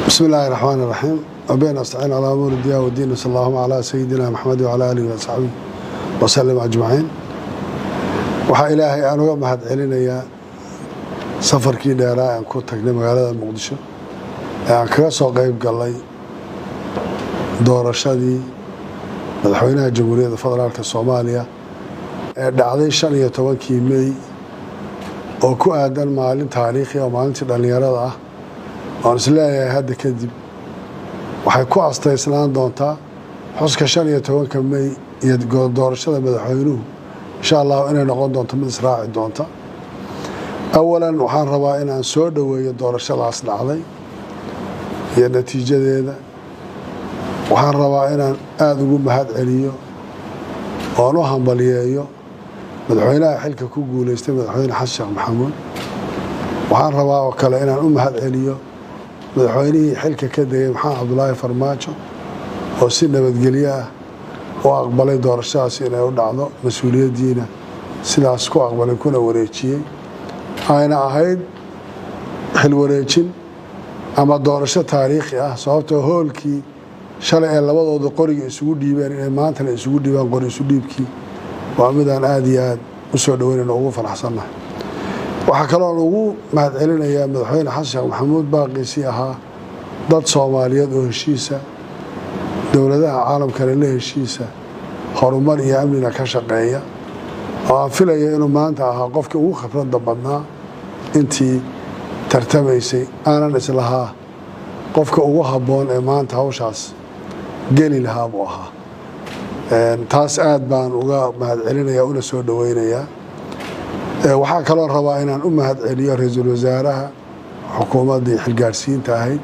Bismi illaahi raxmaan iraxiim, wabihi nastaciin calaa umuuri dunya wadiin, sal allahuma calaa sayidina Maxamed wacalaa aalihi wasaxbihi wasalim ajmaciin. Waxaa Ilaahay aan uga mahad celinayaa safarkii dheeraa aan ku tagnay magaalada Muqdisho ee aan kaga soo qeyb galay doorashadii madaxweynaha Jamhuuriyadda Federaalka Soomaaliya ee dhacday 15-kii Mey, oo ku aadan maalin taariikhi oo maalintii dhallinyarada ah, oon isleeyahay hadda kadib waxay ku astaysnaan doontaa xuska 15-ka Mey iyo doorashada madaxweynuhu, insha Allahu, inay noqon doonto mid israaci doonta. Awalan, waxaan rabaa inaan soo dhoweeyo doorashadaas dhacday iyo natiijadeeda. Waxaan rabaa inaan aada ugu mahad celiyo oon u hambaliyeeyo madaxweynaha xilka ku guuleystay, Madaxweyne Xasan Sheekh Maxamuud. Waxaan rabaa oo kale inaan u mahad celiyo madaxweynihii xilka ka degay, Maxamed Cabdulaahi Farmaajo, oo si nabadgelyo ah u aqbalay doorashadaas inay u dhacdo, mas-uuliyaddiina sidaas ku aqbalay kuna wareejiyey. Ayna ahayd xil wareejin ama doorasho taariikhi ah, sababtoo hoolkii shalay ee labadooda qoriga isugu dhiibeen inay maantana isugu dhiibaan qori isu dhiibkii, waa midaan aada iyo aada u soo dhaweynayno, ugu faraxsannahay. Waxaa kaloon ugu mahad celinayaa Madaxweyne Xasan Sheekh Maxamuud baaqiisii ahaa dad Soomaaliyeed oo heshiisa, dowladaha caalamkale la heshiisa, horumar iyo amnina ka shaqeeya, oo aan filaya inuu maanta ahaa qofkii ugu khibradda badnaa intii tartamaysay, aanan islahaa qofka ugu habboon ee maanta hawshaas geli lahaa buu ahaa. Taas aad baan uga mahad celinaya una soo dhoweynayaa. Waxaa kaloo rabaa inaan u mahad celiyo ra-iisul wasaaraha xukuumaddii xilgaarsiinta ahayd,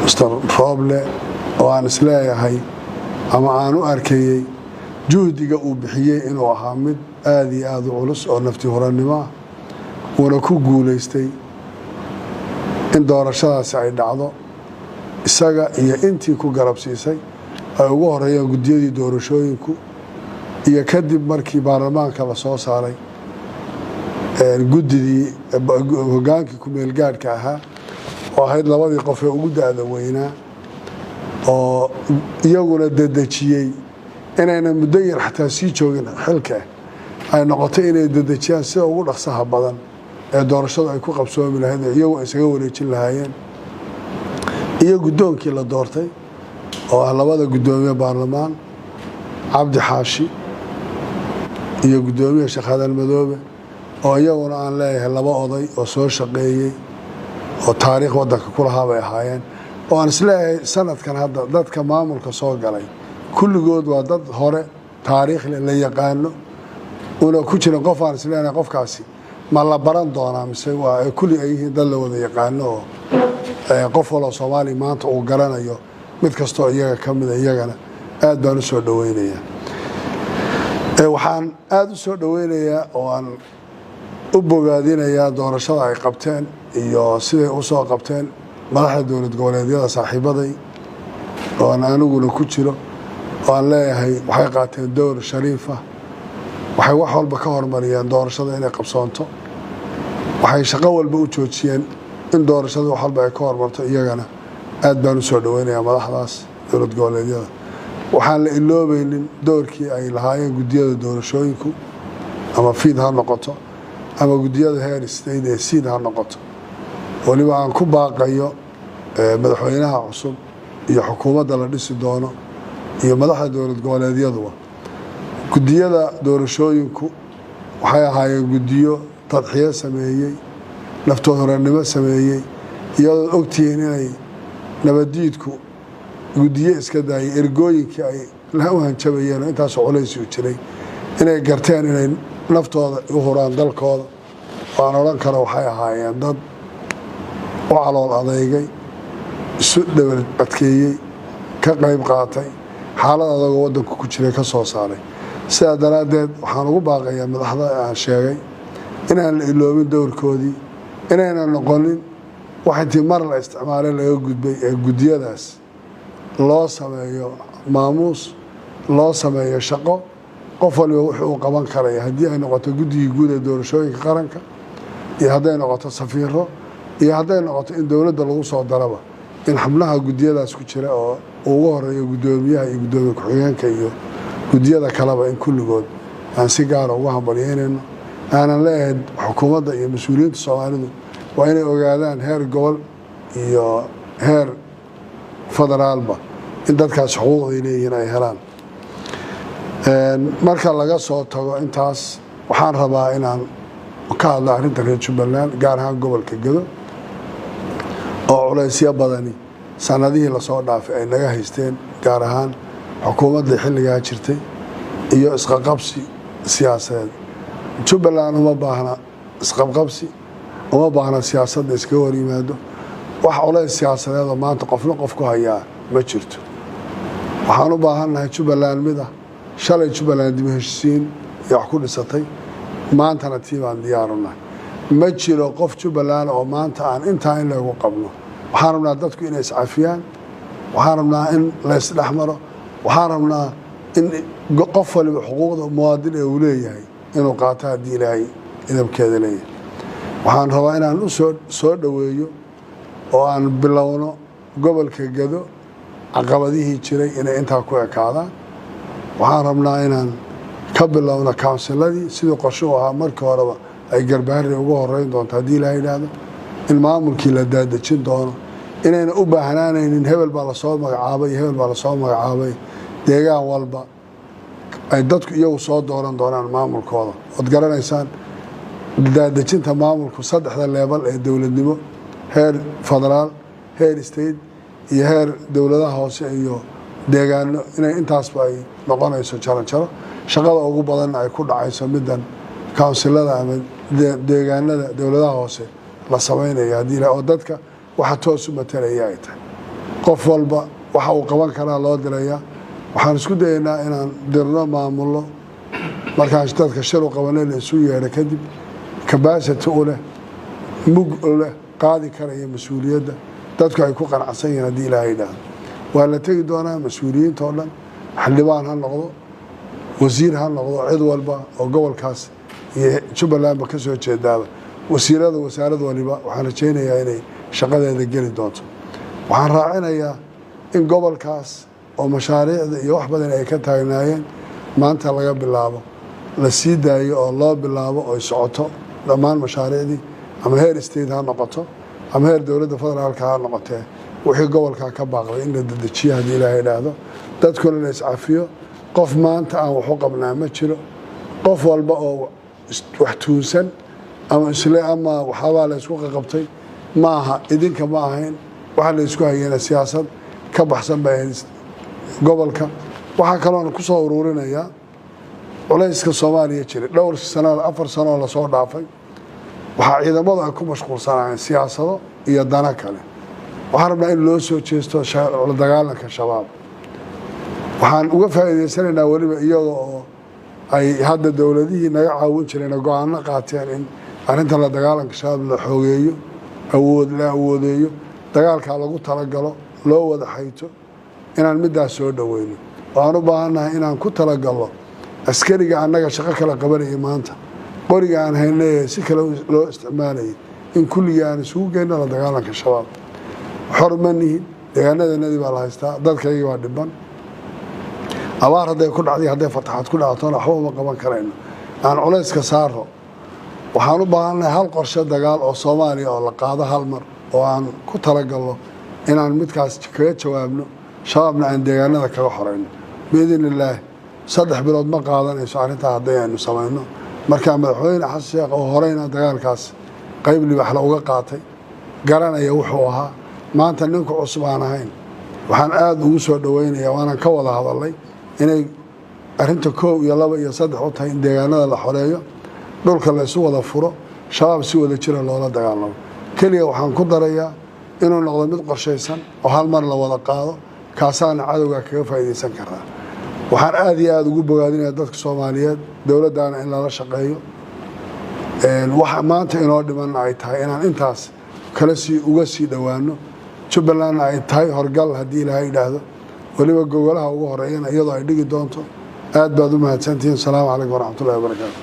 Mister Rooble, oo aan isleeyahay ama aan u arkayey juhdiga uu bixiyey inuu ahaa mid aada iyo aada u culus oo nafti hurannimo ah, uuna ku guulaystay in doorashadaasi ay dhacdo, isaga iyo intii ku garabsiisay, ay ugu horeeyaan guddiyadii doorashooyinku, iyo kadib markii baarlamaanka la soo saaray guddidii hogaankii ku-meelgaadhka ahaa, oo ahayd labadii qof ee ugu da-da weynaa, oo iyaguna dedejiyey inayna muddo yar xataa sii joogin xilka, ay noqotay inay dedejiyaan sida ugu dhaqsaha badan ee doorashadu ay ku qabsoomi lahayd ee iyagu isaga wareejin lahaayeen, iyo guddoonkii la doortay oo ah labada guddoomiye baarlamaan, Cabdi Xaashi iyo guddoomiye Sheekh Hadan Madoobe, oo iyaguna aan leeyahay laba oday oo soo shaqeeyey oo taariikh waddanka ku lahaa bay ahaayeen, oo aan isleeyahay sanadkan hadda dadka maamulka soo galay kulligood waa dad hore taariikh leh, la yaqaano, una ku jiran qof aan isleenahay qofkaasi ma la baran doonaa mise waa kulli ay yihiin dad la wada yaqaano, oo qof waloo Soomaaliya maanta uu garanayo mid kastoo iyaga ka mida. Iyagana aad baan u soo dhoweynayaa. Waxaan aada u soo dhoweynayaa oo aan u bogaadinayaa doorashada ay qabteen iyo siday u soo qabteen madaxda dowlad goboleedyada saaxiibaday, oo aan aniguna ku jiro, oo aan leeyahay waxay qaateen dowr shariifa. Waxay wax walba ka hormariyeen doorashada inay qabsoonto, waxay shaqo walba u joojiyeen in doorashada wax walba ay ka hormarto. Iyagana aad baan u soo dhoweynayaa madaxdaas dowlad goboleedyada. Waxaan la iloobaynin doorkii ay lahaayeen guddiyada doorashooyinku, ama FIID ha noqoto ama guddiyada heer state ee SIID ha noqoto. Weliba aan ku baaqayo madaxweynaha cusub iyo xukuumadda la dhisi doono iyo madaxda dowlad goboleedyaduba, guddiyada doorashooyinku waxay ahaayeen guddiyo tadxiyo sameeyey, naftood-horannimo sameeyey, iyadood ogtihiin inay nabaddiidku guddiyo iska daayay, ergooyinkii ay u hanjabayeen oo intaasoo culays u jiray, inay garteen inay naftooda u huraan dalkooda, oo aan odhan karo waxay ahaayeen dad u calool adeygay, isu dhawal adkeeyey, ka qayb qaatay xaalad adagoo waddanku ku jiray, ka soo saaray. Sidaa daraaddeed waxaan ugu baaqayaa madaxda aan sheegay inaan la iloobin dowrkoodii, inaynan noqonin wax intii mar la isticmaalay laga gudbay, ee guddiyadaas loo sameeyo maamuus, loo sameeyo shaqo, qof waliba wuxuu uu qaban karaya, haddii ay noqoto guddigii guud ee doorashooyinka qaranka iyo hadday noqoto safiiro. Iyo hadday noqoto in dowladda lagu soo daraba, in xubnaha guddiyadaas ku jira oo ugu horeeyo guddoomiyaha iyo guddoomiye ku-xigeenka iyo guddiyada kaleba, in kulligood aan si gaara ugu hambalyeynayno. Aanan leeyahay, xukuumadda iyo mas-uuliyiinta Soomaalidu waa inay ogaadaan heer gobol iyo heer federaalba in dadkaas xuquuqday leeyihiin ay helaan. Marka laga soo tago intaas, waxaan rabaa inaan ka hadlo arrinta reer Jubbaland, gaar ahaan gobolka Gedo, oo culaysyo badani sanadihii lasoo dhaafay ay naga haysteen, gaar ahaan xukuumaddii xilligaa jirtay iyo isqaqabsi siyaasadeed. Jubbaland uma baahna isqabqabsi, uma baahna siyaasadda iskaga hor yimaado. Wax culays siyaasadeedoo maanta qofna qof ku hayaa ma jirto. Waxaan u baahannahay Jubbaland mid ah. Shalay Jubbaland dib u heshisiin iyo wax ku dhisatay, maantana tii baan diyaarunahay. Ma jiro qof Jubbaland oo maanta aan intaa in lagu qabno. Waxaan rabnaa dadku inay iscafiyaan, waxaan rabnaa in la isdhex maro, waxaan rabnaa in qof waliba xuquuqda muwaadin ee uu leeyahay inuu qaato, haddii Ilaahay idabkeeda leeyahay. Waxaan rabaa inaan u soo dhoweeyo oo aan bilowno gobolka Gado caqabadihii jiray inay intaa ku ekaadaan. Waxaan rabnaa inaan ka bilowno counciladii, sidii qorshe u ahaa markii horeba, ay Garbaharey ugu horeyn doonto, haddii Ilaha yidhaahdo, in maamulkii la daadejin doono, inayna u baahnaanaynin hebel baa lasoo magacaabay iyo hebel baa lasoo magacaabay. Deegaan walba ay dadku iyagu soo dooran doonaan maamulkooda. Ood garanaysaan daadejinta maamulku saddexda level ee dowladnimo, heer federaal, heer state iyo heer dowladaha hoose iyo deegaano, inay intaasba ay noqonayso jaranjaro, shaqada ugu badanna ay ku dhacayso middan councilada ama deegaanada dowladaha hoose la samaynayo, haddii oo dadka waxa toos u matalaya ay tahay. Qof walba waxa uu qaban karaa loo dirayaa. Waxaan isku dayaynaa inaan dirno maamullo, markaan dadka shir u qabanay, la isu yeedho kadib, capacity u leh, mug u leh, qaadi karaya mas-uuliyadda, dadku ay ku qanacsan yihiin, haddii Ilaahay yidhaahdo. Waa la tegi doonaa mas-uuliyiinta oo dhan, xildhibaan ha noqdo, wasiir ha noqdo, cid walba oo gobolkaas iyo Jubbalandba ka soo jeedaaba, wasiirada wasaarad waliba waxaan rajaynayaa inay shaqadeeda geli doonto. Waxaan raacinayaa in gobolkaas oo mashaariicda iyo wax badan ay ka taagnaayeen, maanta laga bilaabo la sii daayo oo loo bilaabo oy socoto dhammaan mashaariicdii, ama heer state ha noqoto ama heer dowladda federaalka ha noqotee. Wixii gobolkaa ka baaqday in la dedejiyo, haddii Ilaahay idhaahdo, dadkuna la iscafiyo. Qof maanta aan waxu qabnaa ma jiro. Qof walba oo wax tuunsan ama isle ama waxaabaa la isku qaqabtay, ma aha, idinka ma ahayn. Waxa la isku hayena siyaasad ka baxsan bay ahayd gobolka. Waxaa kaloona ku soo uruurinayaa culayska Soomaaliya jiray dhowr sano, 4 sanoo lasoo dhaafay, waxaa ciidamadu ay ku mashquulsanaayeen siyaasado iyo dano kale. Waxaan rabnaa in loo soo jeesto la dagaalanka Shabaab. Waxaan uga faa'iidaysanaynaa weliba iyaga oo ay hadda dowladihii naga caawin jireen go-aano qaateen in arrinta la dagaalanka Shabaab la xoogeeyo, awood la awoodeeyo, dagaalkaa lagu talagalo, loo wada xayto, inaan middaas soo dhoweyno. Oo aan u baahannahay inaan ku talagalno askariga annaga shaqo kala qabanayay, maanta qoriga aan haynay si kale loo isticmaalayay, in kulligii aan isugu geyno la dagaalanka Shabaab. Xor ma nihin, deegaanadanadii baa la haystaa, dadkaygii baa dhiban. Abaar hadday ku dhacday, hadday fataxaad ku dhactona, waxba uma qaban karayno. Aan culayska saaro. Waxaan u baahannahay hal qorshe dagaal oo Soomaaliya oo la qaado hal mar, oo aan ku talagalno inaan midkaas kaga jawaabno Shabaabna, aan deegaanada kaga xoreyno, biidn illaahi. 3 bilood ma qaadanayso arrintaa hadday aynu samayno. Marka Madaxweyne Xasan Sheekh oo horeyna dagaalkaas qayb libaxla uga qaatay, garanaya wuxuu ahaa, maanta ninku cusub aan ahayn, waxaan aada ugu soo dhoweynaya, waanan ka wada hadalnay, inay arrinta koow iyo laba iyo saddex u tahay in deegaanada la xoreeyo, dhulka la isu wada furo, Shabaab si wada jira loola dagaalamo. Keliya waxaan ku darayaa inuu noqdo mid qorshaysan oo hal mar la wada qaado, kaasaana cadowgaa kaga faa'iidaysan karaa. Waxaan aada iyo aada ugu bogaadinaya dadka Soomaaliyeed, dowladdaana in lala shaqeeyo. Waxa maanta inoo dhimanna ay tahay inaan intaas kala sii uga sii dhowaano, Jubbalandna ay tahay horgal, haddii Ilaahay yidhaahdo, weliba gogolaha ugu horeeyana iyadoo ay dhigi doonto. Aad baad u mahadsantihiin. Asalaamu calaykum waraxmatullahi wabarakaatu.